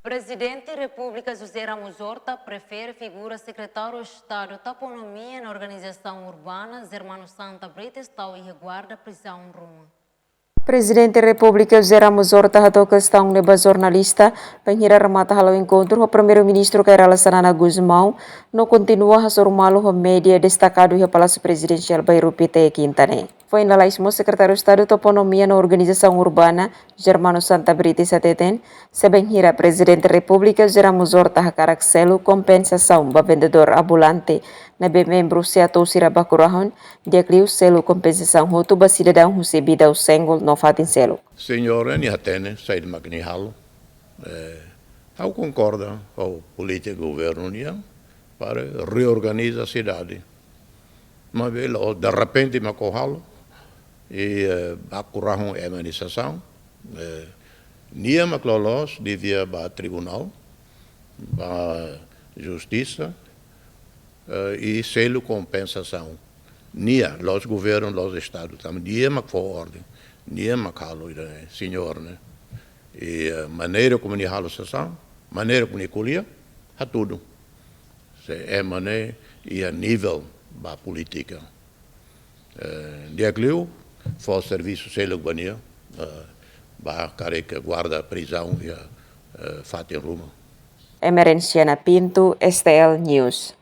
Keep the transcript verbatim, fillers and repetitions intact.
Prezidente Repúblika José Ramos Horta prefere figura Sekretáriu Estadu Toponímia no Organizasaun Urbana, Germano Santa Brites, tau iha guarda prizaun ruma. Prezidente Repúblika José Ramos Horta hato'o kestaun ne'e ba jornalista, bainhira remata halo enkontru ho Primeiru-Ministru Kay Rala Xanana Gusmão, no kontinua hasoru malu ho média destakadu iha Palásiu Prezidensiál Bairru Pité, Kinta ne'e. Foin lalais mós Sekretáriu Estadu Toponímia no Organizasaun Urbana, Germano Santa Brites hateten, se bainhira Prezidente Repúblika José Ramos Horta hakarak selu kompensasaun ba vendedór ambulante ne'ebé membru SEATOU sira baku rahun, di'ak liu selu kompensasaun hotu ba sidadaun husi Bidau, Sengol no fatin seluk. Señór ne'e hatene saida mak nia halo. Eh, ha'u konkorda ho polítika governu nian para reorganiza sidade. Maibé la'ós derrepente mak ó halo, i, eh, baku rahun ema nia sasán, eh, nia mak loloos devia ba tribunál, ba justisa, eh, i selu kompensasaun. Nia, la'ós governu, la'ós Estadu, tanba nia mak fó orden, nia mak halo ida-ne'e, señór ne'e. I, eh, maneira komu nia halo sasán, maneira komu nia ko'alia, hatudu. Se ema ne'e iha nivel ba polítika. Eh, di'ak liu, fó servisu seluk ba nia, eh, ba karik guarda prizaun iha, eh, fatin ruma. Emerenciana Pinto, S T L News.